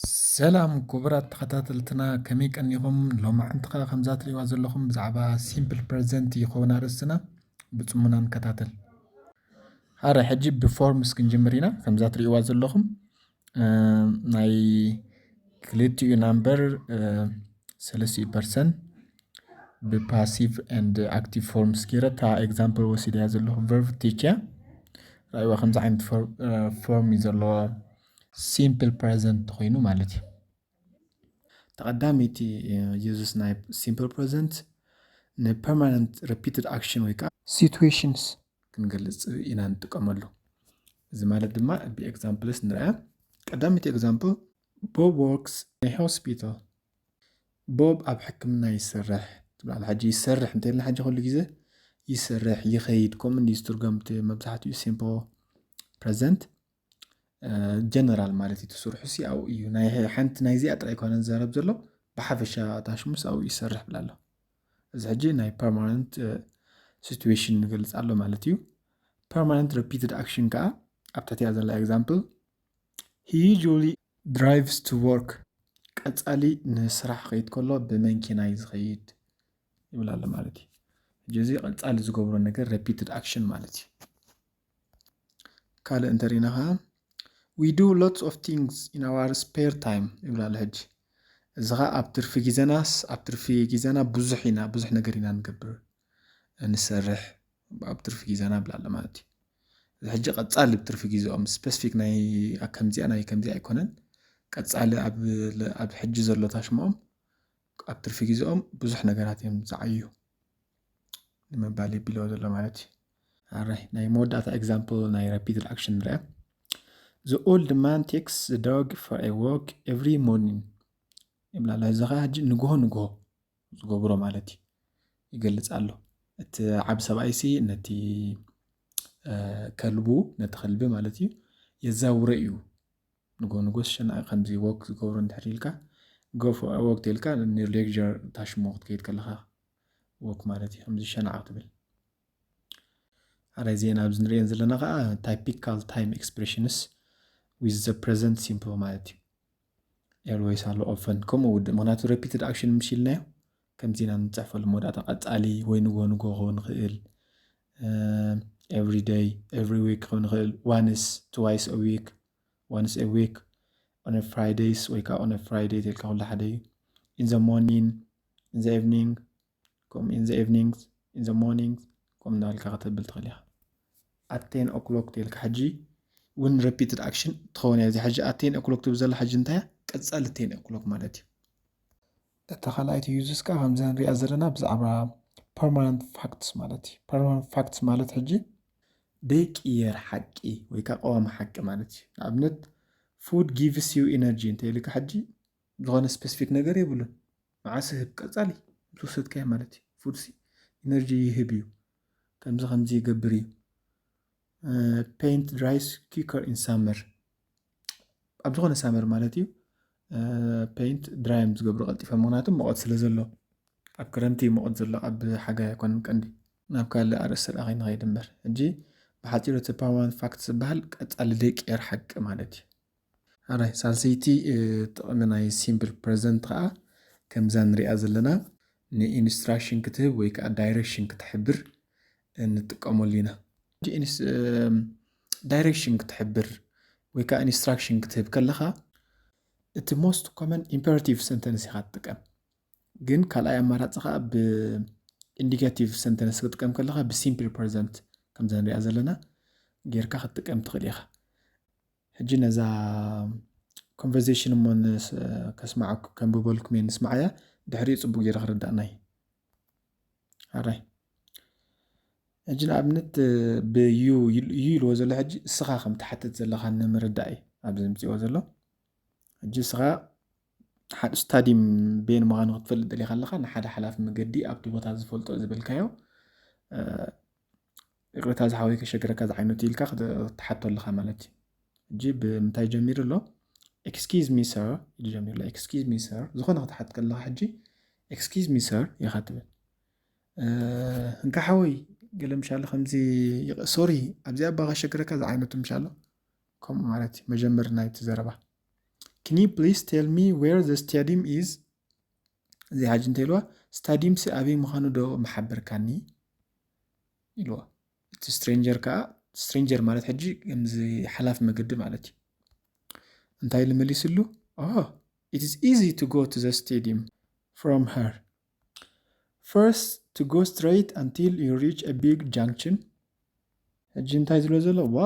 ሰላም ክቡራት ተኸታተልትና፣ ከመይ ቀኒኹም? ሎማዓንቲ ኸኣ ከምዛ ትርእይዋ ዘለኹም ብዛዕባ ሲምፕል ፕረዘንት ይኸውን ኣርእስትና። ብጽሞና ንከታተል። ኣረ፣ ሕጂ ብፎርምስ ክንጅምር ኢና። ከምዛ ትርእይዋ ዘለኹም፣ እ፣ ናይ ክልቲኡ ናምበር፣ እ፣ ሰለስቲኡ ፐርሰንት ብፓሲቭ ኤንድ ኣክቲቭ ፎርምስ ገይረ እታ ኤግዛምፕል ወሲደያ ዘለኹ ቨርብ ቴክ እያ። ራእይዋ ከምዚ ዓይነት ፎር-፣ እ፣ ፎርም እዩ ዘለዎ። ሲምፕል ፕረዘንት ኮይኑ ማለት እዩ። ተቐዳመይቲ ዩዝስ ናይ ሲምፕል ፕረዘንት ንፐርማነንት ሪፒትድ ኣክሽን ወይ ከዓ ሲትዌሽንስ ክንገልጽ ኢና ንጥቀመሉ። እዚ ማለት ድማ ብኤግዛምፕልስ ንርኣ። ቀዳመይቲ ኤግዛምፕል፣ ቦብ ወርክስ ናይ ሆስፒታል። ቦብ ኣብ ሕክምና ይሰርሕ ትብላል። ሕጂ ይሰርሕ እንተልና ሕጂ ኩሉ ግዜ ይሰርሕ፣ ይኸይድ፣ ከምኡ እንዲ ዝትርጎም እቲ መብዛሕትኡ ሲምፕል ፕረዘንት ጀነራል ማለት እዩ። እቲ ስርሑ ሲ ኣብኡ እዩ። ናይ ሓንቲ ናይዚኣ ጥራይ ኮነ ዝዛረብ ዘሎ፣ ብሓፈሻ እታ ሽሙስ ኣብኡ ይሰርሕ ብላ ኣሎ። እዚ ሕጂ ናይ ፐርማነንት ሲትዌሽን ንገልጽ ኣሎ ማለት እዩ። ፐርማነንት ሪፒትድ ኣክሽን ከዓ ኣብ ትሕቲኣ ዘላ ኤግዛምፕል፣ he usually drives to work፣ ቀጻሊ ንስራሕ ክኸይድ ከሎ ብመኪና እዩ ዝኸይድ ይብል ኣሎ ማለት እዩ። ሕጂ እዚ ቀጻሊ ዝገብሮ ነገር ሪፒትድ ኣክሽን ማለት እዩ። ካልእ እንተሪእና ኸዓ፣ we do lots of things in our spare time ይብል ኣሎ። ሕጂ እዚ ኸዓ ኣብ ትርፊ ግዜናስ፣ ኣብ ትርፊ ግዜና ብዙሕ ኢና፣ ብዙሕ ነገር ኢና ንገብር፣ ንሰርሕ ኣብ ትርፊ ግዜና ይብል ኣሎ ማለት እዩ። እዚ ሕጂ ቀጻሊ ኣብ ትርፊ ግዜኦም ስፔሲፊክ ናይ ከምዚኣ ናይ ከምዚኣ ኣይኮነን። ቀጻሊ ኣብ፣ ኣብ ሕጂ ዘሎ ታሽሞኦም ኣብ ትርፊ ግዜኦም ብዙሕ ነገራት እዮም ዝዓዩ ንምባል የቢልዎ ዘሎ ማለት እዩ። ኣራይ ናይ መወዳእታ ኤግዛምፕል ናይ ሪፒትድ ኣክሽን ንርአ። The old man takes the dog for a walk every morning ይብላ ኣሎ። እዚ ኸዓ ሕጂ ንግሆ ንግሆ ዝገብሮ ማለት እዩ፣ ይገልጽ ኣሎ። እቲ ዓቢ ሰብኣይ ሲ ነቲ፣ እ፣ ከልቡ፣ ነቲ ከልቢ ማለት እዩ፣ የዛውሮ እዩ። ንግሆ ንግሆ ሸናዕ ከምዚ ወክ ዝገብሮ እንድሕር ኢልካ፣ go for a walk ተልካ ንሌክቸር ታሽሞ ክትከይድ ከለኻ ወክ ማለት እዩ፣ ከምዚ ሸናዕ ክትብል። ኣራይ ዜና ኣብዚ ንሪኤን ዘለና ከዓ ታይፒካል ታይም ኤክስፕሬሽንስ with the present simple ማለት እዩ። ኤልዌይስ ኣሎ፣ ኦፈን ከምኡ ውድእ። ምኽንያቱ ሪፒትድ ኣክሽን ምሽ ኢልናዮ ከምዚ ኢና ንፅሕፈሉ መወዳእታ፣ ቀፃሊ ወይ ንጎ ንጎ ክኸውን ይኽእል፣ every day፣ every week ክኸውን ይኽእል፣ once፣ twice a week፣ once a week፣ on a Fridays ወይ ከዓ on a Friday ተልካ ኩሉ ሓደ እዩ። In the morning፣ in the evening፣ ከምኡ in the evenings፣ in the mornings፣ ከምኡ እናበልካ ከተብል ትኽእል ኢኻ። At ten o'clock ተልካ ሕጂ እውን ሪፒትድ ኣክሽን ትኸውን እያ። እዚ ሕጂ at ten o'clock ትብል ዘላ ሕጂ እንታይ እያ? ቀጻሊ ten o'clock ማለት እዩ። እታ ካልኣይቲ ዩዝስ ከዓ ከምዚ ንሪኣ ዘለና ብዛዕባ ፐርማነንት ፋክትስ ማለት እዩ። ፐርማነንት ፋክትስ ማለት ሕጂ ደይቅየር ሓቂ ወይ ከዓ ቀዋሚ ሓቂ ማለት እዩ። ንኣብነት food gives you energy እንተ ኢልካ ሕጂ ዝኾነ ስፔሲፊክ ነገር የብሉን። መዓስ ህብ ቀጻሊ ምስ ወሰድካዮ ማለት እዩ። ፉድሲ ኢነርጂ ይህብ እዩ። ከምዚ ከምዚ ይገብር እዩ። Paint dries quicker in summer፣ ኣብ ዝኾነ ሳመር ማለት እዩ። ፔንት ድራይ እዮም ዝገብሩ ቀልጢፎም፣ ምኽንያቱ ሙቐት ስለ ዘሎ። ኣብ ክረምቲ እዩ ሙቐት ዘሎ፣ ኣብ ሓጋይ ኣይኮነን ቀንዲ። ናብ ካልእ ኣርእስቲ ደኣ ከይንኸይድ እምበር፣ ሕጂ ብሓጺሩ እቲ ፐርማነንት ፋክት ዝበሃል ቀጻሊ ደይቅየር ሓቂ ማለት እዩ። ኣራይ ሳልሰይቲ፣ እ፣ ጥቕሚ ናይ ሲምፕል ፕረዘንት ኸኣ ከምዛ ንሪኣ ዘለና ንኢንስትራክሽን ክትህብ ወይ ከኣ ዳይሬክሽን ክትሕብር እንጥቀመሉ ኢና። ኢንስ-፣ እም፣ ዳይሬክሽን ክትሕብር ወይ ከኣ ኢንስትራክሽን ክትህብ ከለኻ እቲ ሞስት ኮመን ኢምፐራቲቭ ሰንተንስ ኢኻ ትጥቀም። ግን ካልኣይ ኣማራጺ ኸኣ ብኢንዲኬቲቭ ሰንተንስ ክትጥቀም ከለኻ ብሲምፕል ፕረዘንት ከምዛ ንሪኣ ዘለና ጌርካ ክትጥቀም ትኽእል ኢኻ። ሕጂ ነዛ ኮንቨርሴሽን እሞ ንስ-፣ ከስምዓኩ-፣ ከንብበልኩም እየ፣ ንስምዓያ፣ ድሕሪኡ ጽቡቕ ጌረ ክርዳእና እዩ። ኣራይ። ሕጂ ንኣብነት፣ ብ you፣ you ኢልዎ ዘሎ ሕጂ እስኻ ከም ትሓትት ዘለኻ ንምርዳእ እዩ ኣብዚ ዝምጽእዎ ዘሎ። ሕጂ እስኻ ሓደ ስታዲም ቤን ምዃኑ ክትፈልጥ ደሊኻ ኣለኻ፣ ንሓደ ሓላፊ መገዲ ኣብቲ ቦታ ዝፈልጦ ዝበልካዮ፣ እ፣ ይቕሬታ ዝሓወይ ከሸግረካ ዝዓይነቱ ኢልካ ክት-፣ ክትሓቶ ኣለኻ ማለት እዩ። ሕጂ ብምንታይ ጀሚሩ ኣሎ? Excuse me sir ኢሉ ጀሚሩ ኣሎ። Excuse me sir፣ ዝኾነ ክትሓት ከለኻ ሕጂ excuse me sir ኢኻ ትብል። እ፣ እንካ ሓወይ ገለ ምሻሎ ከምዚ ይቕ-፣ ሶሪ፣ ኣብዚኣ እባ ከሸግረካ ዝዓይነቱ ምሻሎ፣ ከምኡ ማለት እዩ መጀመሪ ናይቲ ዘረባ። Can you please tell me where the stadium is? እዚ ሓጂ እንታይ ኢልዋ? ስታዲየም ሲ ኣበይ ምዃኑ ዶ መሓበርካኒ? ኢልዋ። እቲ ስትሬንጀር ከዓ፣ ስትሬንጀር ማለት ሕጂ ከምዚ ሓላፍ መገዲ ማለት እዩ። እንታይ ኢሉ መሊስሉ? Oh, it is easy to go to the stadium from here. First, to go straight until you reach a big junction. ሕጂ እንታይ ዝብሎ ዘሎ? ዋ፣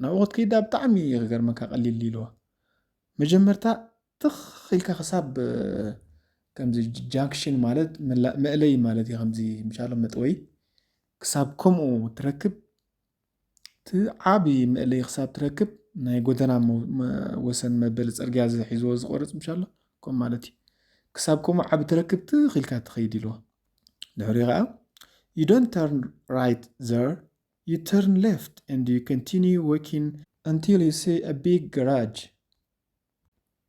ናብኡ ክትከይድ ብጣዕሚ እዩ ክገርመካ ቀሊል ኢልዋ። መጀመርታ ትኽ ኢልካ ክሳብ ከምዚ ጃንክሽን ማለት መለይ ማለት እዩ። ከምዚ ምሻሎ መጥወይ ክሳብ ከምኡ ትረክብ እቲ ዓብዪ መእለይ ክሳብ ትረክብ ናይ ጎደና ወሰን መበሊ ፅርግያ ዝሒዝዎ ዝቆርፅ ምሻሎ ከም ማለት እዩ። ክሳብ ከምኡ ዓቢ ትረክብ ትኽ ኢልካ ትኸይድ ኢልዎ። ድሕሪ ከዓ you don't turn right there, you turn left and you continue walking until you see a big garage.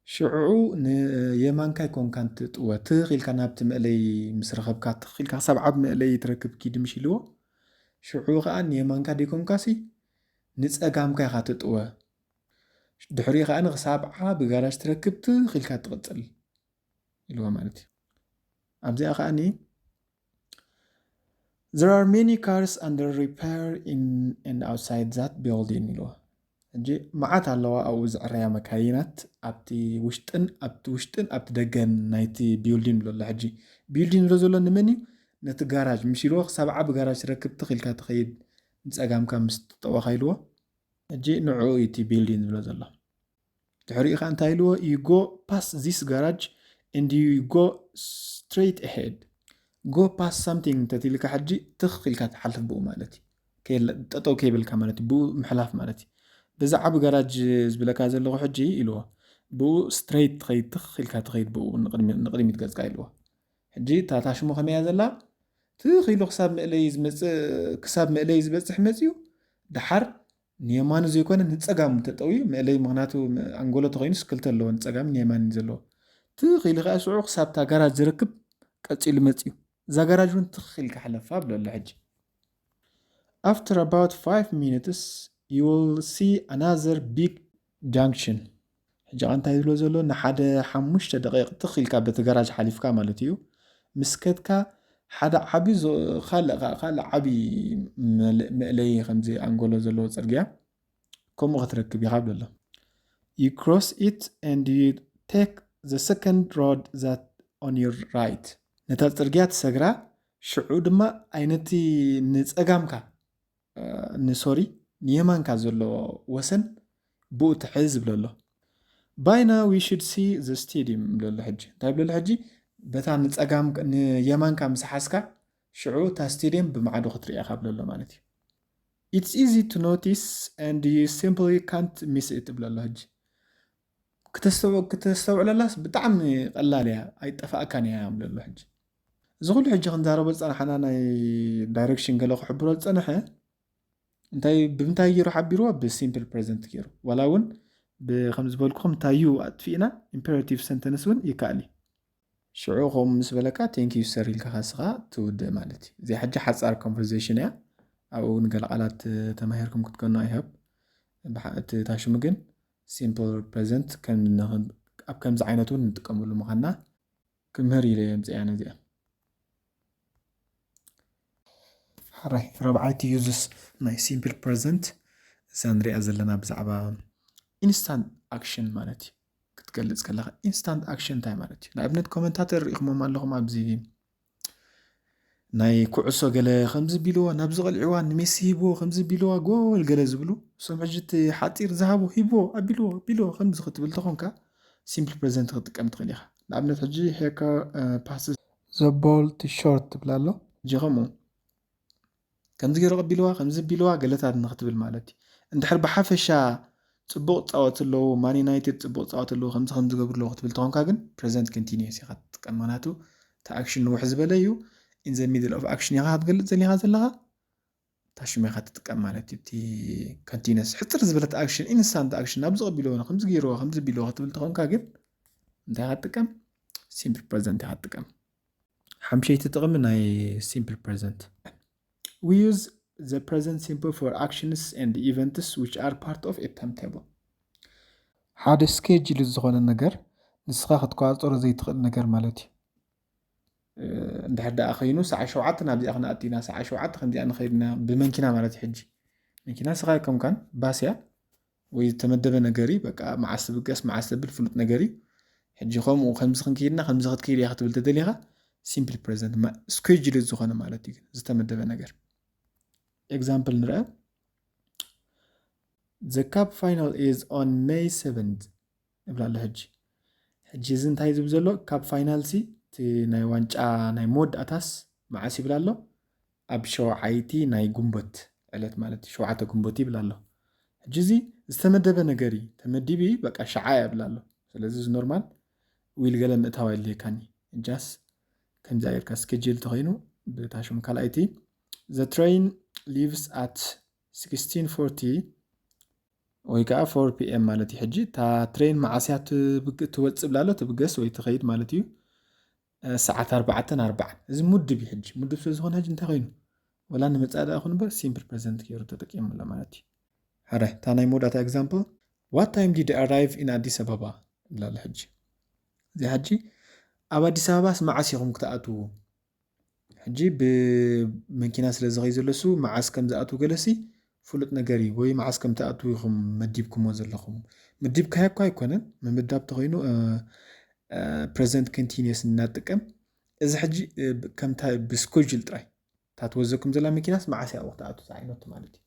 ሽዑ ንየማንካ ይኮንካ እንትጥወ ትኽ ኢልካ ናብቲ መእለይ ምስ ረኸብካ ትኽ ኢልካ ክሳብ ዓብ መእለይ ትረክብ ኪድ ምሽ ኢልዎ። ሽዑ ከዓ ንየማንካ ደይኮንካሲ ንፀጋምካ ኢኻ ትጥወ። ድሕሪኡ ከዓ ንክሳብ ዓብ ጋራጅ ትረክብ ትኽ ኢልካ ትቕፅል ኢልዎ ማለት እዩ። ኣብዚኣ ከዓኒ there are many cars under repair in and outside that building ኢልዎ። ሕጂ መዓት ኣለዋ ኣብኡ ዝዕረያ መካይናት ኣብቲ ውሽጥን ኣብቲ ውሽጥን ኣብቲ ደገን ናይቲ ቢልዲን ብሎ ኣሎ። ሕጂ ቢልዲን ዝሎ ዘሎ ንመን እዩ? ነቲ ጋራጅ ምሽ ኢልዎ። ክሳብ ዓብ ጋራጅ ትረክብ ትኽ ኢልካ ትኸይድ ንፀጋምካ ምስ ትጠወኻ ኢልዎ። ሕጂ ንዕኡ እዩ እቲ ቢልዲን ዝብሎ ዘሎ። ድሕሪኡ ከዓ እንታይ ኢልዎ? You go past this garage and you go straight ahead. Go past something እንተትልካ ሕጂ ትኽ ኢልካ ትሓልፍ ብኡ ማለት እዩ። ጠጠው ከይብልካ ማለት እዩ። ብኡ ምሕላፍ ማለት እዩ። በዛ ዓቢ ጋራጅ ዝብለካ ዘለኹ ሕጂ ኢልዎ ብኡ ስትሬት ትኸይድ ትኽ ኢልካ ትኸይድ ብኡ ንቕድሚት ገጽካ ኢልዎ። ሕጂ እታ ታሽሙ ከመያ ዘላ ትኽ ኢሉ ክሳብ መእለይ ዝመፅእ ክሳብ መእለይ ዝበፅሕ መፅዩ ድሓር ንየማኑ ዘይኮነ ንፀጋሙ ተጠውዩ መእለይ ምክንያቱ ኣንጎሎ ተኮይኑስ ክልተ ኣለዎ ንፀጋሚ ንየማን ዘለዎ ትኽ ኢሉ ከዓ ሽዑ ክሳብ እታ ጋራጅ ዝረክብ ቀፂሉ መፅዩ እዛ ጋራጅ እውን ትኽ ኢልካ ሓለፋ ብሎ ኣሎ ሕጂ after about five minutes you will see another big junction ሕጂ ቃ እንታይ ዝብሎ ዘሎ ንሓደ ሓሙሽተ ደቂቕ ትኽ ኢልካ በቲ ጋራጅ ሓሊፍካ ማለት እዩ ምስ ከድካ ሓደ ዓቢ ካልእ ዓቢ መእለይ ከምዚ ኣንጎሎ ዘለዎ ፅርግያ ከምኡ ክትረክብ ኢኻ ብሎ ኣሎ you cross it and you take the second road that on your right ነታ ፅርግያ ትሰግራ ሽዑ ድማ ኣይነቲ ንፀጋምካ ንሶሪ ንየማንካ ዘሎ ወሰን ብኡ ትሕዝ ዝብሎ ኣሎ by now we should see the stadium ብሎ ኣሎ ሕጂ እንታይ ብሎ ኣሎ ሕጂ በታ ንፀጋም ንየማንካ ምስ ሓዝካ ሽዑ እታ ስቴድየም ብማዕዶ ክትሪኣ ካብ ኣሎ ማለት እዩ it's easy to notice and you simply can't miss it ብሎ ኣሎ ሕጂ ክተስተውዕለላስ ብጣዕሚ ቀላል እያ ኣይጠፋእካን እያ ብሎ ኣሎ ሕጂ እዚ ኩሉ ሕጂ ክንዛረቦ ዝፀናሓና ናይ ዳይሬክሽን ገለ ክሕብሮ ዝፀንሐ እንታይ ብምንታይ ገይሩ ሓቢርዎ ብሲምፕል ፕሬዘንት ገይሩ ዋላ እውን ከም ዝበልኩኹም እንታይ ዩ ኣጥፊእና ኢምፐራቲቭ ሰንተንስ እውን ይከኣል እዩ ሽዑ ከምኡ ምስ በለካ thank you sir ኢልካ ካስኻ ትውድእ ማለት እዩ እዚኣ ሕጂ ሓፃር ኮንቨርዜሽን እያ ኣብኡ እውን ገለ ቃላት ተማሂርኩም ክትከኑ ኣይሃብ እቲ ታሽሙ ግን ሲምፕል ፕሬዘንት ኣብ ከምዚ ዓይነት እውን ንጥቀመሉ ምዃንና ክምህር ኢለ የምፅእያ ነዚኣ ሓራይ ረብዓይቲ ዩዝስ ናይ ሲምፕል ፕሬዘንት እዛ ንሪኣ ዘለና ብዛዕባ ኢንስታንት ኣክሽን ማለት እዩ ክትገልፅ ከለካ ኢንስታንት ኣክሽን እንታይ ማለት እዩ ንኣብነት ኮመንታተር ርኢኹሞም ኣለኹም ኣብዚ ናይ ኩዕሶ ገለ ከምዚ ቢልዋ ናብዚ ቀልዕዋ ንሜሲ ሂብዎ ከምዚ ቢልዋ ጎል ገለ ዝብሉ እሶም ሕጂ እቲ ሓፂር ዝሃቦ ሂብዎ ኣቢልዎ ቢልዎ ከምዚ ክትብል ተኾንካ ሲምፕል ፕሬዘንት ክትጥቀም ትኽእል ኢኻ ንኣብነት ሕጂ ሄከር ፓስ ዘቦል ቲሾርት ትብል ኣሎ ሕጂ ከምኡ ከምዚ ገይሩ ቀቢልዋ ከምዚ ቢልዋ ገለታት ንክትብል ማለት እዩ እንድሕር ብሓፈሻ ፅቡቅ ፃወት ኣለዉ ማን ዩናይትድ ፅቡቅ ፃወት ኣለዉ ከምዚ ከምዚ ገብሩ ኣለዉ ክትብል ተኾንካ ግን ፕሬዘንት ኮንቲኒስ ኢኻ ትጥቀም ምክንያቱ እቲ ኣክሽን ንውሕ ዝበለ እዩ in the middle of action ኢኻ ክትገልፅ ዘሊኻ ዘለኻ እታ ሽም ኢኻ ትጥቀም ማለት እዩ እቲ ኮንቲነስ ሕፅር ዝበለት ኣክሽን ኢንስታንት ኣክሽን ናብ ዝቐቢልዎ ከምዚ ገይርዎ ከምዚ ቢልዎ ክትብል ተኾንካ ግን እንታይ ኢኻ ትጥቀም ሲምፕል ፕሬዘንት ኢኻ ትጥቀም ሓምሸይቲ ጥቕሚ ናይ ሲምፕል ፕሬዘንት we use the present simple for actions and events which are part of a timetable ሓደ scheduled ዝኾነ ነገር ንስኻ ክትቆፃፀሮ ዘይትኽእል ነገር ማለት እዩ። እንድሕር ደኣ ኮይኑ ሰዓ ሸውዓተ ናብዚኣ ክንኣቱ ኢና፣ ሰዓ ሸውዓተ ከምዚኣ ንኸይድ ኢና ብመኪና ማለት እዩ። ሕጂ መኪና ንስኻ ኣይኮንካን፣ ባስ እያ ወይ ዝተመደበ ነገር እዩ። በቃ መዓስ ትብገስ መዓስ ተብል ፍሉጥ ነገር እዩ። ሕጂ ከምኡ ከምዚ ክንከይድና ከምዚ ክትከይድ እያ ክትብል ተደሊኻ simple present scheduled ዝኾነ ማለት እዩ፣ ዝተመደበ ነገር። Example ንርአ። The cup final is on May seventh ይብል ኣሎ። ሕጂ ሕጂ እዚ እንታይ ዝብል ዘሎ? Cup final ሲ እቲ ናይ ዋንጫ ናይ መወዳእታስ መዓስ ይብል ኣሎ? ኣብ ሸውዓይቲ ናይ ግንቦት ዕለት ማለት እዩ፣ ሸውዓተ ግንቦት ይብል ኣሎ። ሕጂ እዚ ዝተመደበ ነገር እዩ፣ ተመዲቡ እዩ፣ በቃ ሸዓ ይብል ኣሎ። ስለዚ እዚ ኖርማል ዊል ገለ ምእታው የድልየካኒ። ጃስ ከምዚ ጌርካ schedule ተኾይኑ ብታሽሙ ካልኣይቲ the train leaves at sixteen forty ወይ ከዓ four p.m ማለት እዩ። ሕጂ እታ ትሬን መዓስያ ትወፅእ ብላሎ ትብገስ ወይ ትኸይድ ማለት እዩ። ሰዓት ኣርባዕተን ኣርባዓን እዚ ሙድብ እዩ። ሕጂ ሙድብ ስለ ዝኾነ ሕጂ እንታይ ኮይኑ ወላ ንመፃኢ ደኣ ይኹን እምበር simple present ገይሩ ተጠቂሙ ኣሎ ማለት እዩ። ሕረ እታ ናይ መወዳእታ example what time did you arrive in Addis Ababa ይብላለ። ሕጂ እዚ ሕጂ ኣብ ኣዲስ ኣበባስ መዓስ ኢኹም ክትኣትዉ? ሕጂ ብመኪና ስለ ዝኸይ ዘለሱ መዓስ ከም ዝኣትዉ ገለሲ ፍሉጥ ነገር እዩ ወይ መዓስ ከም ትኣትዉ ኢኹም መዲብኩሞ ዘለኹም። ምድብካዮ እኳ ኣይኮነን፣ ምምዳብ ተኾይኑ present continuous እናጥቀም እዚ ሕጂ ከምታ ብስኮጅል ጥራይ እታ ትወዘኩም ዘላ መኪናስ መዓስ እያ ኣብኡ ክትኣቱ ዝዓይነቱ ማለት እዩ።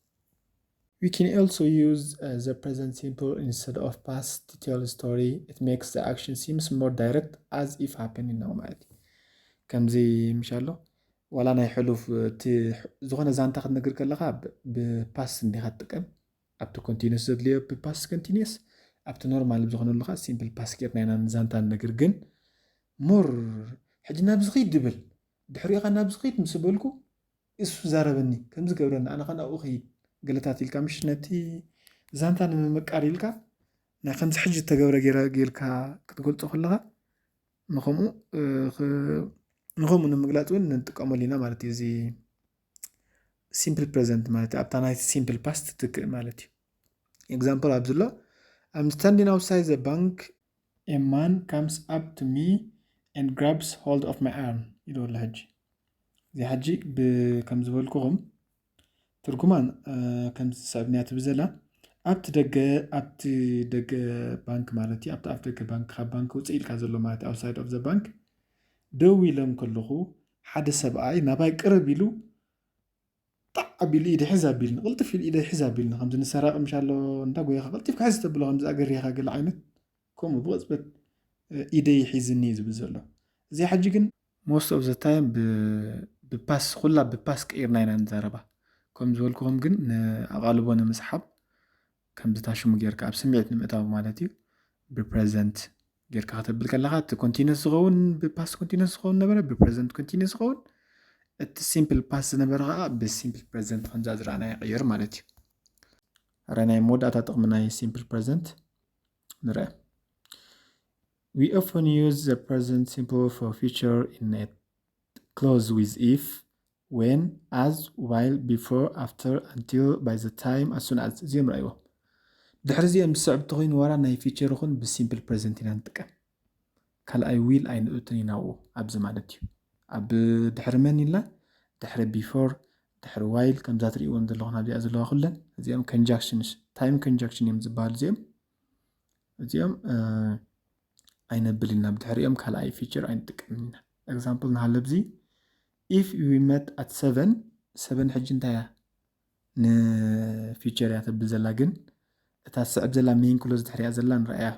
We can also use uh, the present simple instead of past to tell a story. It makes the action seems more direct as if happening now ማለት እዩ። ከምዚ ምሻሎ ዋላ ናይ ሕሉፍ እቲ ዝኾነ ዛንታ ክትነግር ከለኻ ብፓስት እንዲኻ ትጥቀም። ኣብቲ continuous ዘድልዮ ብፓስት continuous፣ ኣብቲ ኖርማል ብዝኾነሉ ከዓ simple past ጌርና ኢና ንዛንታ ንነግር። ግን more ሕጂ ናብዚ ኺድ ድብል ድሕሪኡ ኸዓ ናብዚ ኺድ ምስ በልኩ እሱ ዛረበኒ ከምዚ ገብረኒ ኣነ ኸ ናብኡ ኸይድ ገለታት ኢልካ ምሽ ነቲ ዛንታ ንምምቃር ኢልካ ናይ ከምዚ ሕጂ እተገብረ ጌረ ጌርካ ክትገልጾ ከለኻ ንኸምኡ ንኸምኡ ንምግላጽ እውን ንጥቀመሉ ኢና ማለት እዩ። እዚ simple present ማለት ኣብታ ናይ simple past ትክእ ማለት እዩ። Example ኣብዚ ኣሎ I'm standing outside the bank a man comes up to me and grabs hold of my arm ኢሉ ኣሎ። ሕጂ እዚ ሕጂ ከም ዝበልኩኹም ትርጉማ ከምዚ ዝስዕብ እያ ትብል ዘላ። ኣብቲ ደገ ኣብቲ ደገ ባንክ ማለት እዩ። ኣብቲ ኣፍ ደገ ባንክ ካብ ባንክ ውፅእ ኢልካ ዘሎ ማለት እዩ። Outside of the bank ደው ኢለ ከለኹ ሓደ ሰብኣይ ናባይ ቅርብ ኢሉ ጣዕ ኣቢሉ ኢደ ሒዝ ኣቢልኒ፣ ቅልጥፍ ኢሉ ኢደ ሒዝ ኣቢልኒ፣ ከምዚ ንሰራቂ ምሽ ኣሎ እንዳ ጎይኻ ቅልጢፍካ ሕዝ ተብሎ ከምዚ ኣገሪኻ ገለ ዓይነት ከምኡ ብቕጽበት ኢደይ ሒዝኒ እዩ ዝብል ዘሎ። እዚ ሕጂ ግን most of the time ብፓስ ኩላ ብፓስ ቀይርና ኢና ንዛረባ። ከም ዝበልኩኹም ግን ንኣቓልቦ ንምስሓብ ከምዚ ታሽሙ ጌርካ ኣብ ስምዒት ንምእታው ማለት እዩ ብፕረዘንት ጌርካ ከተብል ከለኻ እቲ continuous ዝኸውን ብፓስት continuous ዝኸውን ነበረ፣ ብፕረዘንት continuous ዝኸውን እቲ simple past ዝነበረ ከዓ ብሲምፕል ፕረዘንት ከምዛ ዝረኣና ይቕየር ማለት እዩ። ረ ናይ መወዳእታ ጥቕሚ ናይ simple present ንርአ። We often use the present simple for future in a clause with if, when, as, while, before, after, until, by the time, as soon as እዚኦም ረኣይዎም። ድሕሪ እዚኦም ዝስዕብ ተኾይኑ ዋላ ናይ ፊቸር ይኹን ብሲምፕል ፕረዘንት ኢና ንጥቀም። ካልኣይ ዊል ኣይንእቱን ኢና ኣብኡ ኣብዚ ማለት እዩ። ኣብ ድሕሪ መን ኢልና ድሕሪ ቢፎር ድሕሪ ዋይል ከምዛ ትርእይዎም ዘለኹም ኣብዚኣ ዘለዋ ኩለን እዚኦም conjunctions time conjunction እዮም ዝበሃሉ እዚኦም እዚኦም ኣይነብል ኢና ብድሕሪኦም ካልኣይ ፊቸር ኣይንጥቀምን ኢና። Example ንሃለ ኣብዚ if we met at seven seven ሕጂ እንታይ እያ ንፊቸር እያ ተብል ዘላ ግን እታ ትስዕብ ዘላ main clause ድሕሪኣ ዘላ ንረኣያ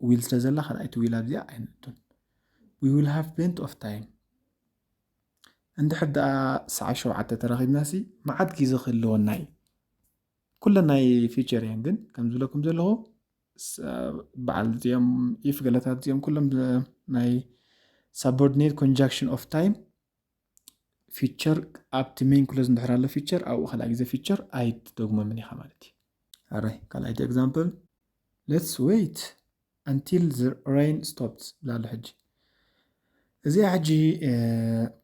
ዊል ስለ ዘላ ካልኣይቲ ዊል ኣብዚኣ ኣይንእቱን። We will have plenty of time እንድሕር ደኣ ሰዓ ሸውዓተ ተራኺብና ሲ መዓት ግዜ ክህልወና እዩ። ኩለን ናይ ፊቸር እየን ግን ከም ዝብለኩም ዘለኹ በዓል እዚኦም if ገለታት እዚኦም ኩሎም ናይ subordinate conjunction of time ፊቸር ኣብቲ main clause እንድሕር ኣሎ ፊቸር ኣብኡ ካልኣ ግዜ ፊቸር ኣይትደግሞምን ኢኻ ማለት እዩ። ኣራይ ካልኣይቲ example let's wait until the rain stops ብላሉ ሕጂ እዚኣ ሕጂ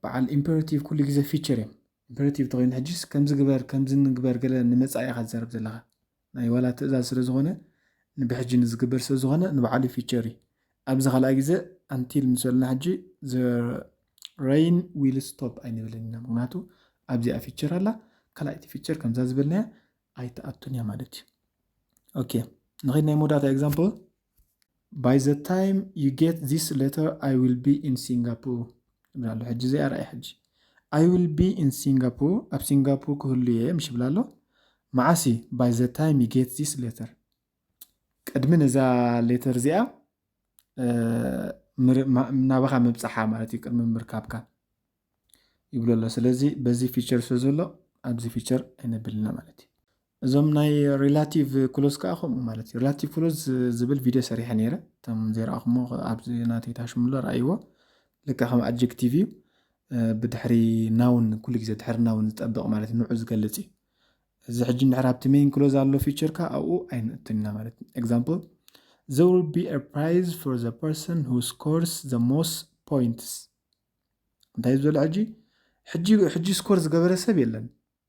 በዓል imperative ኩሉ ግዜ ፊቸር እዮም። Imperative ተኮይኑ ሕጂስ ከምዚ ግበር ከምዚ ንግበር ገለ ንመፃኢ ኢኻ ትዛረብ ዘለኻ ናይ ዋላ ትእዛዝ ስለ ዝኾነ ንብሕጂ ንዝግበር ስለ ዝኾነ ንባዕሉ ፊቸር እዩ። ኣብዚ ካልኣይ ግዜ until ምስ በልና ሕጂ the rain will stop ኣይንብልን ኢና። ምክንያቱ ኣብዚኣ ፊቸር ኣላ፣ ካልኣይቲ ፊቸር ከምዛ ዝበልናያ ኣይትኣቱን እያ ማለት እዩ። ኦኬ፣ ንኸይድ ናይ መወዳእታ example። By the time you get this letter, I will be in Singapore ይብል ኣሎ። ሕጂ እዚኣ ርኣይ። ሕጂ I will be in Singapore፣ ኣብ ሲንጋፖር ክህሉ እየ ምሽ ይብል ኣሎ። መዓስ እዩ? By the time you get this letter፣ ቅድሚ ነዛ ሌተር እዚኣ ናባኻ ምብፃሓ ማለት እዩ፣ ቅድሚ ምርካብካ ይብሎ ኣሎ። ስለዚ በዚ ፊቸር ስለ ዘሎ ኣብዚ ፊቸር ኣይነብልና ማለት እዩ። እዞም ናይ ሪላቲቭ ክሎዝ ከዓ ከምኡ ማለት እዩ። ሪላቲቭ ክሎዝ ዝብል ቪድዮ ሰሪሐ ነይረ። እቶም ዘይረኣኹሞ ኣብዚ ናተይ ታሽሙሎ ረኣይዎ። ልክዕ ከም ኣድጀክቲቭ እዩ። ብድሕሪ ናውን፣ ኩሉ ግዜ ድሕሪ ናውን ዝጠብቕ ማለት እዩ፣ ንዑ ዝገልፅ እዩ። እዚ ሕጂ እንድሕር ኣብቲ ሜን ክሎዝ ኣሎ ፊቸር ከዓ ኣብኡ ኣይንእትን ኢና ማለት እዩ። Example, there will be a prize for the person who scores the most points። እንታይ ዝበለ ሕጂ? ሕጂ ሕጂ ስኮር ዝገበረ ሰብ የለን።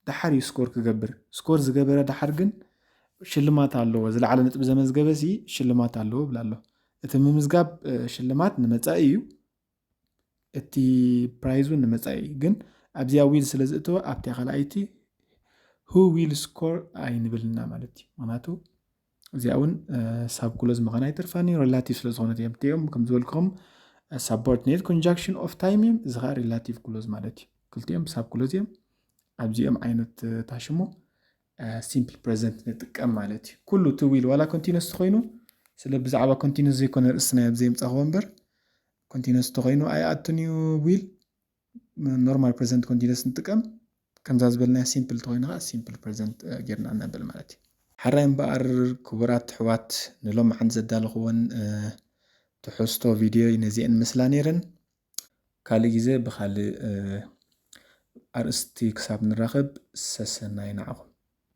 ደሓር እዩ ስኮር ክገብር። ስኮር ዝገበረ ደሓር ግን ሽልማት ኣለዎ። ዝለዓለ ነጥቢ ዘመዝገበ ሲ ሽልማት ኣለዎ ብላ ኣሎ። እቲ ምምዝጋብ ሽልማት ንመጻኢ እዩ። እቲ ፕራይዝ እውን ንመጻኢ እዩ። ግን ኣብዚኣ ዊል ስለ ዝእተወ ኣብቲ ካልኣይቲ who will score ኣይንብልና ማለት እዩ። ምክንያቱ እዚኣ እውን ሳብ ክሎዝ ምዃን ኣይተርፋን እዩ። ሪላቲቭ ስለ ዝኾነት እዮም። እቲኦም ከም ዝበልኩም subordinate conjunction of time እዮም። እዚ ከዓ ሪላቲቭ ክሎዝ ማለት እዩ። ክልቲኦም ሳብ ክሎዝ እዮም። ኣብዚኦም ዓይነት ታሽሙ ሲምፕል ፕሬዘንት ንጥቀም ማለት እዩ። ኩሉ እቲ ዊል ዋላ ኮንቲነስ ተኮይኑ፣ ስለ ብዛዕባ ኮንቲነስ ዘይኮነ ርእስና ኣብዚ የምፃኽዎ እምበር፣ ኮንቲነስ ተኮይኑ ኣይኣቱን እዩ ዊል። ኖርማል ፕሬዘንት ኮንቲነስ ንጥቀም። ከምዛ ዝበልናዮ ሲምፕል ተኮይኑ ከዓ ሲምፕል ፕሬዘንት ጌርና ነብል ማለት እዩ። ሓራይ እምበኣር ክቡራት ኣሕዋት፣ ንሎምዓንቲ ዘዳለኽወን ትሕዝቶ ቪድዮ ነዚአን ምስላ ነይረን። ካልእ ግዜ ብኻልእ ኣርእስቲ ክሳብ ንራኸብ ሰሰናይ ንዓኹም።